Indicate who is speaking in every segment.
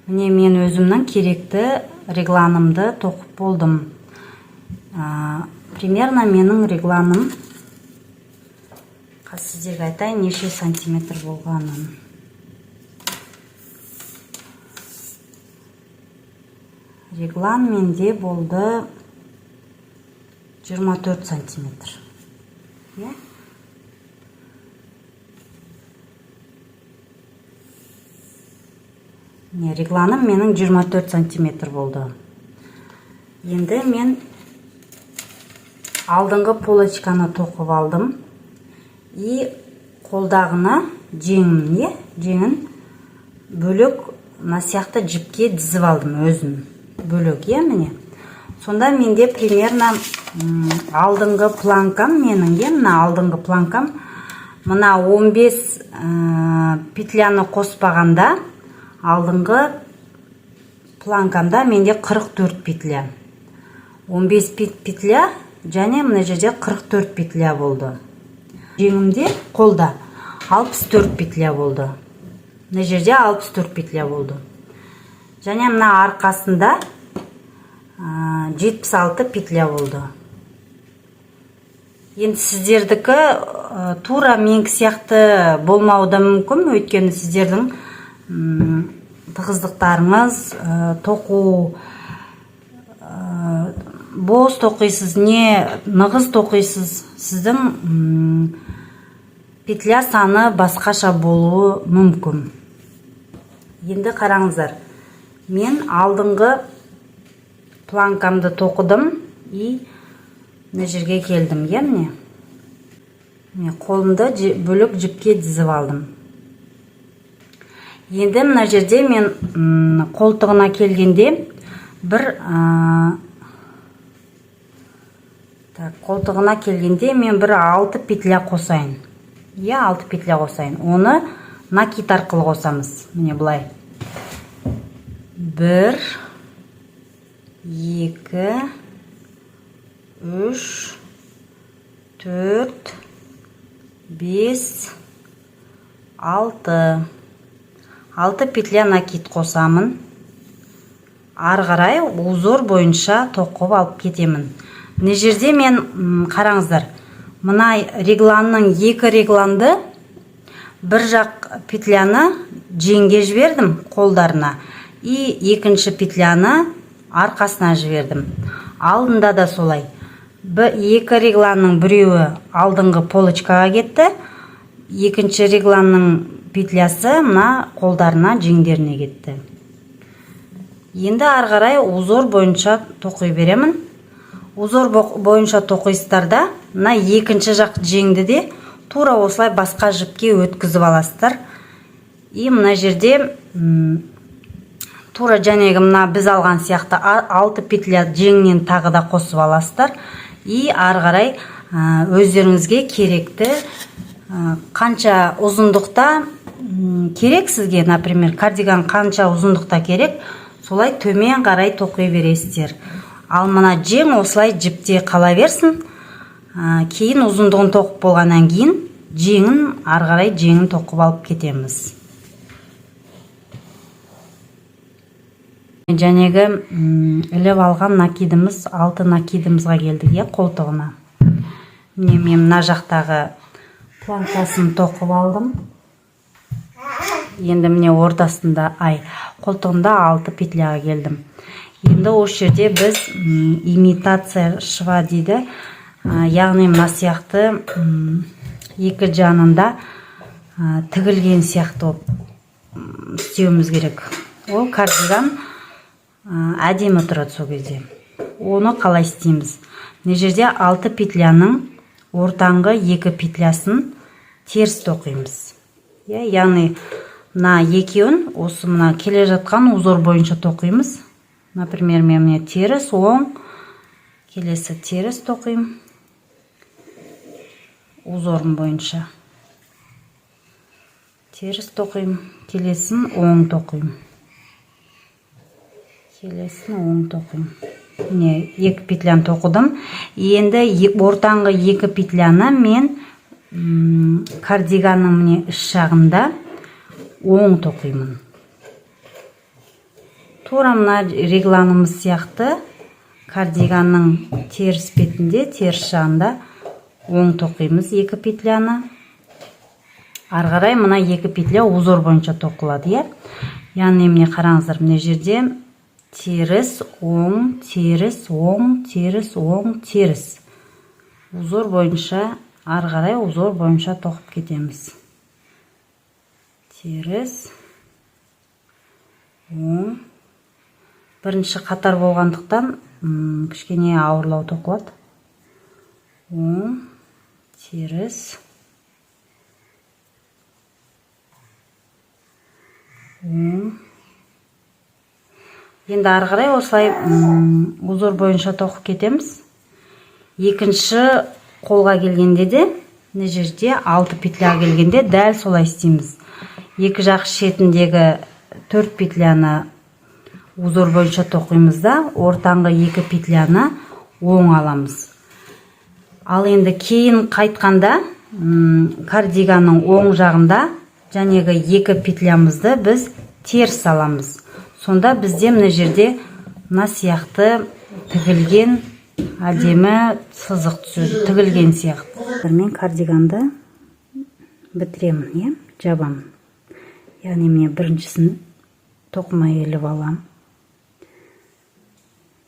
Speaker 1: Міне, мен өзімнің керекті регланымды тоқып болдым. Примерно менің регланым, қазір сіздерге айтайын неше сантиметр болғанын. Реглан менде болды 24 сантиметр, иә. Міне, регланым менің 24 сантиметр болды. Енді мен алдыңғы полочканы тоқып алдым и қолдағына жеңін, иә, жеңін бөлек мына сияқты жіпке тізіп алдым өзін бөлек, иә. Міне, сонда менде примерно алдыңғы планкам менің, иә, мына алдыңғы планкам мына 15 петляны қоспағанда алдыңғы планкамда менде 44 петля, 15 петля және мына жерде 44 петля болды. Жеңімде, қолда 64 петля болды, мына жерде 64 петля болды және мына арқасында 76 петля болды. Енді сіздердікі тура менікі сияқты болмауы да мүмкін, өйткені сіздердің тығыздықтарыңыз, тоқу, бос тоқисыз не нығыз тоқисыз, сіздің петля саны басқаша болуы мүмкін. Енді қараңыздар, мен алдыңғы планкамды тоқыдым и мына жерге келдім, иә. Міне, міне, қолымды бөлек жіпке тізіп алдым. Енді мына жерде мен қолтығына келгенде бір так, қолтығына келгенде мен бір алты петля қосайын, иә, алты петля қосайын. Оны накид арқылы қосамыз. Міне, былай: бір, екі, үш, төрт, бес, алты. Алты петля накид қосамын. Ары қарай узор бойынша тоқып алып кетемін. Мына жерде мен, қараңыздар, мына регланның, екі регланды бір жақ петляны жеңге жібердім, қолдарына, и екінші петляны арқасына жібердім. Алдында да солай. Екі регланның біреуі алдыңғы полочкаға кетті, екінші регланның петлясы мына қолдарына, жеңдеріне кетті. Енді ары қарай узор бойынша тоқи беремін. Узор бойынша тоқисыздар да, мына екінші жақ жеңді де тура осылай басқа жіпке өткізіп аласыздар. И мына жерде тура жәнегі мына біз алған сияқты алты петля жеңнен тағы да қосып аласыздар. И ары қарай өздеріңізге керекті, қанша ұзындықта керек сізге, например, кардиган қанша ұзындықта керек, солай төмен қарай тоқи бересіздер. Ал мына жең осылай жіпте қала берсін. Кейін ұзындығын тоқып болғаннан кейін жеңін, ары қарай жеңін тоқып алып кетеміз. Жәнегі іліп алған накидіміз, алты накидімізға келдік, иә, қолтығына. Міне, мен мына жақтағы планкасын тоқып алдым. Енді, міне, ортасында, ай, қолтығында алты петляға келдім. Енді осы жерде біз имитация шва дейді. Яғни мына сияқты екі жанында тігілген сияқты болып істеуіміз керек. Ол кардиган әдемі тұрады сол кезде. Оны қалай істейміз? Мына жерде алты петляның ортаңғы екі петлясын теріс тоқимыз, иә, яғни мына екеуін осы мына келе жатқан узор бойынша тоқимыз. Например, мен, міне, теріс, оң, келесі теріс тоқимын узорым бойынша, теріс тоқимын, келесін оң тоқимын, келесін оң тоқимын. Міне, екі петляны тоқыдым. Енді ортаңғы екі петляны мен кардиганның, міне, іш жағында оң тоқимын. Тура мына регланымыз сияқты кардиганның теріс бетінде, теріс жағында оң тоқимыз екі петляны. Ары қарай мына екі петля узор бойынша тоқылады, иә. Яғни міне қараңыздар, мына жерде теріс, оң, теріс, оң, теріс, оң, теріс. Узор бойынша ары қарай узор бойынша тоқып кетеміз. Теріс, оң. Бірінші қатар болғандықтан кішкене ауырлау тоқылады. Оң, теріс, оң. Енді ары қарай осылай узор бойынша тоқып кетеміз. Екінші қолға келгенде де, мына жерде 6 петля келгенде дәл солай істейміз. Екі жақ шетіндегі 4 петляны узор бойынша тоқимыз да, ортаңғы екі петляны оң аламыз. Ал енді кейін қайтқанда кардиганның оң жағында жәнегі екі петлямызды біз теріс аламыз. Сонда бізде мына жерде мына сияқты тігілген әдемі сызық түседі, тігілген сияқты. Мен кардиганды бітіремін, иә, жабамын. Яғни міне біріншісін тоқымай іліп аламын.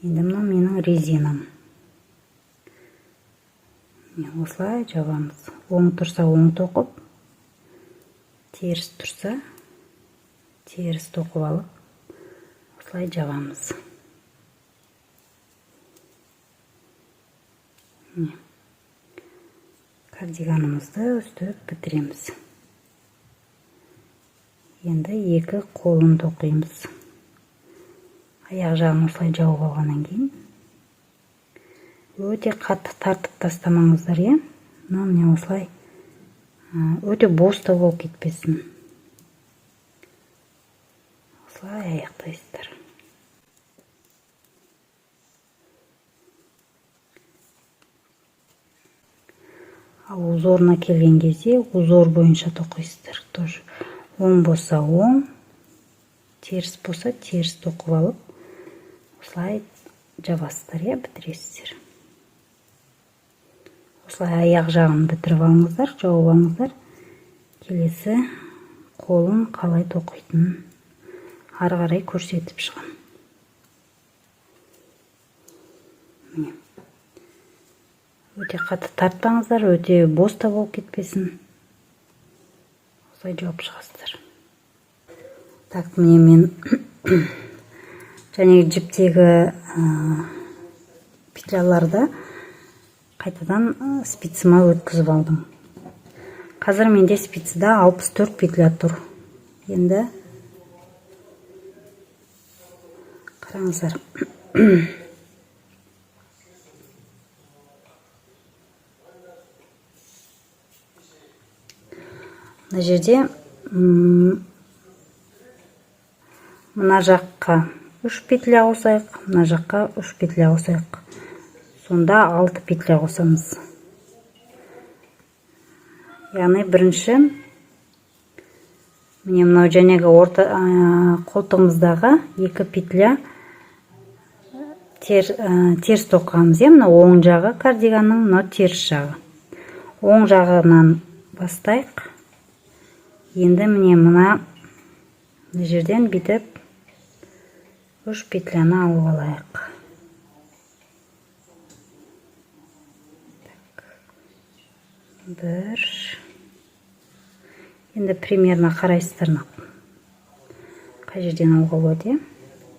Speaker 1: Енді мынау менің резинам. Міне осылай жабамыз. Оң тұрса оң тоқып, теріс тұрса теріс тоқып алып, осылай жабамыз. Міне кардиганымызды өстіп бітіреміз. Енді екі қолын тоқимыз. Аяқ жағын осылай жауып алғаннан кейін өте қатты тартып тастамаңыздар, иә. Мынау міне осылай өте бос та болып кетпесін. Осылай аяқтайсыздар. Ал узорына келген кезде узор бойынша тоқисыздар тоже. Оң болса оң, теріс болса теріс тоқып алып, осылай жабасыздар, иә, бітіресіздер. Осылай аяқ жағын бітіріп алыңыздар, жауып алыңыздар. Келесі қолын қалай тоқитынын ары қарай көрсетіп шығамын. Міне. Өте қатты тартпаңыздар, өте бос та болып кетпесін. Осылай жауып шығасыздар. Так, міне мен және жіптегі петляларды қайтадан спицыма өткізіп алдым. Қазір менде спицада 64 петля тұр. Енді қараңыздар. Мына жерде мына жаққа 3 петля қосайық, мына жаққа 3 петля қосайық. Сонда 6 петля қосамыз. Яғни бірінші міне мынау жәнегі орта қолтығымыздағы 2 петля теріс тоқығанбыз, иә, мынау оң жағы кардиганның, мынау теріс жағы. Оң жағынан бастайық. Енді міне мына жерден бүйтіп 3 петляны алып алайық. Так. 1. Енді примерно қарайсыздар мына. Қай жерден алуға болады, иә?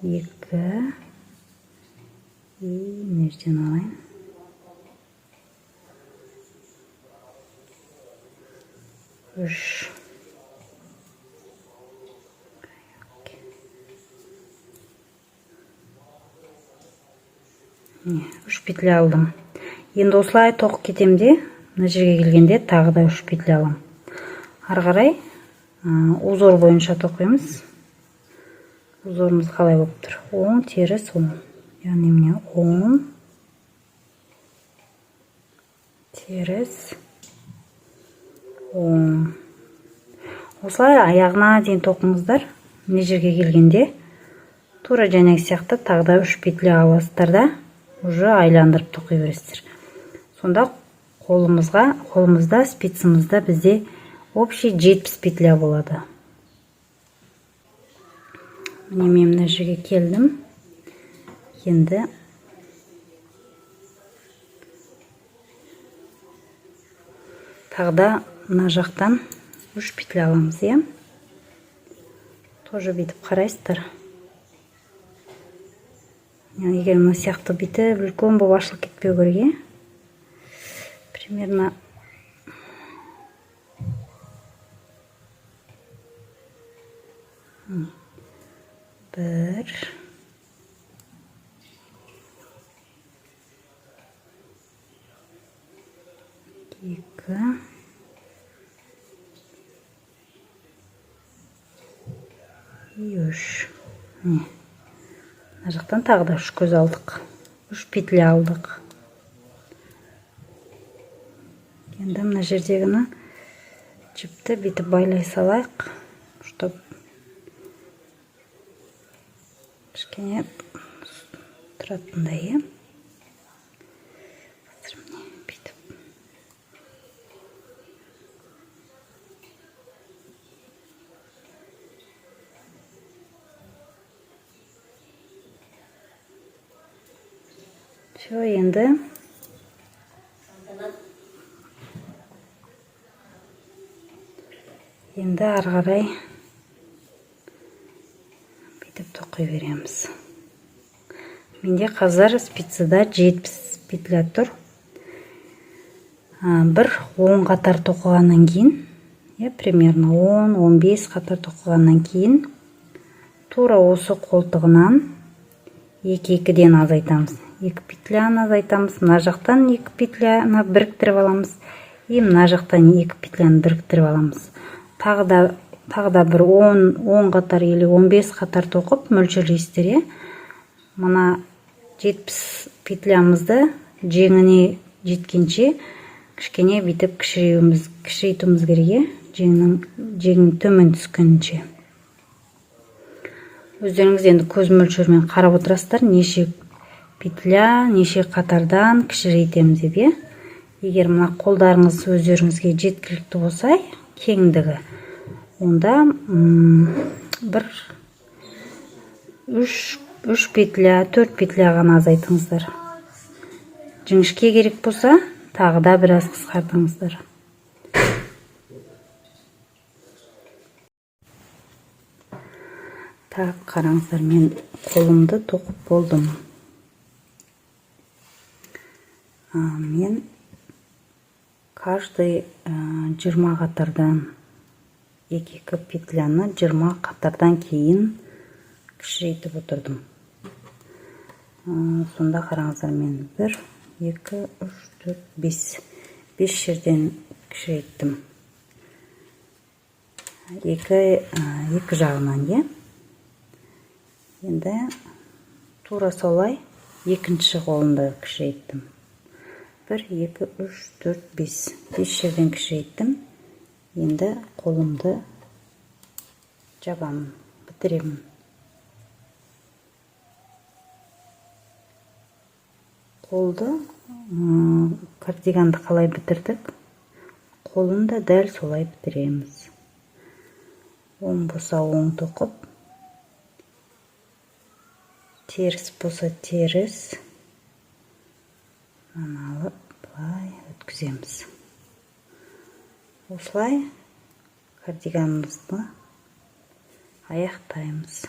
Speaker 1: 2. И мына жерден алайын. 3. Міне, 3 петля алдым. Енді осылай тоқып кетем де, мына жерге келгенде тағы да 3 петля аламын. Ары қарай узор бойынша тоқимыз. Узорымыз қалай болып тұр? Оң, теріс, оң. Яғни міне оң, теріс, оң. Осылай аяғына дейін тоқыңыздар. Мына жерге келгенде Тура жаңағы сияқты тағы да 3 петля аласыздар да, уже айландырып тоқи бересіздер. Сонда қолымызда, спицамызда бізде общий 70 петля болады. Міне, мен мына жерге келдім. Енді тағы да мына жақтан 3 петля аламыз, иә. Тоже бүйтіп қарайсыздар. Егер мына сияқты бүйтіп үлкен болып ашылып кетпеу керек, иә. Примерно бір, екі, и үш. Міне, мына жақтан тағы да 3 көз алдық, 3 петля алдық. Енді мына жердегіні, жіпті бүйтіп байлай салайық, чтоб кішкене тұратындай, иә. Қазір, міне, бүйтіп. Все, енді ары қарай бүйтіп тоқи береміз. Менде қазір спицада 70 петля тұр. Бір 10 қатар тоқығаннан кейін, иә, примерно 10-15 қатар тоқығаннан кейін тура осы қолтығынан екі екіден азайтамыз. 2 петляны азайтамыз. Мына жақтан 2 петляны біріктіріп аламыз и мына жақтан 2 петляны біріктіріп аламыз. Тағы да бір 10 қатар или 15 қатар тоқып мөлшерлейсіздер, иә. Мына 70 петлямызды жеңіне жеткенше кішкене бүйтіп кішірейтуіміз керек, иә, жеңнің төмен түскенше. Өздеріңіз енді көз мөлшерімен қарап отырасыздар, неше петля, неше қатардан кішірейтеміз деп, иә. Егер мына қолдарыңыз өздеріңізге жеткілікті болса кеңдігі, онда бір үш петля, 4 петля ғана азайтыңыздар. Жіңішке керек болса, тағы да біраз қысқартыңыздар. Так, қараңыздар, мен қолымды тоқып болдым. Мен каждый 20 қатардан, екі екі петляны 20 қатардан кейін кішірейтіп отырдым. Сонда қараңыздар, мен 1, 2, 3, 4, 5, 5 жерден кішірейттім. Екі жағынан, иә. Енді тура солай екінші қолында кішірейттім. 1, 2, 3, 4, 5. 5 жерден кішірейттім. Енді қолымды жабамын, бітіремін. Қолды, кардиганды қалай бітірдік, қолын да дәл солай бітіреміз. Оң болса оң тоқып, теріс болса теріс, мынаны алып былай өткіземіз. Осылай кардиганымызды аяқтаймыз.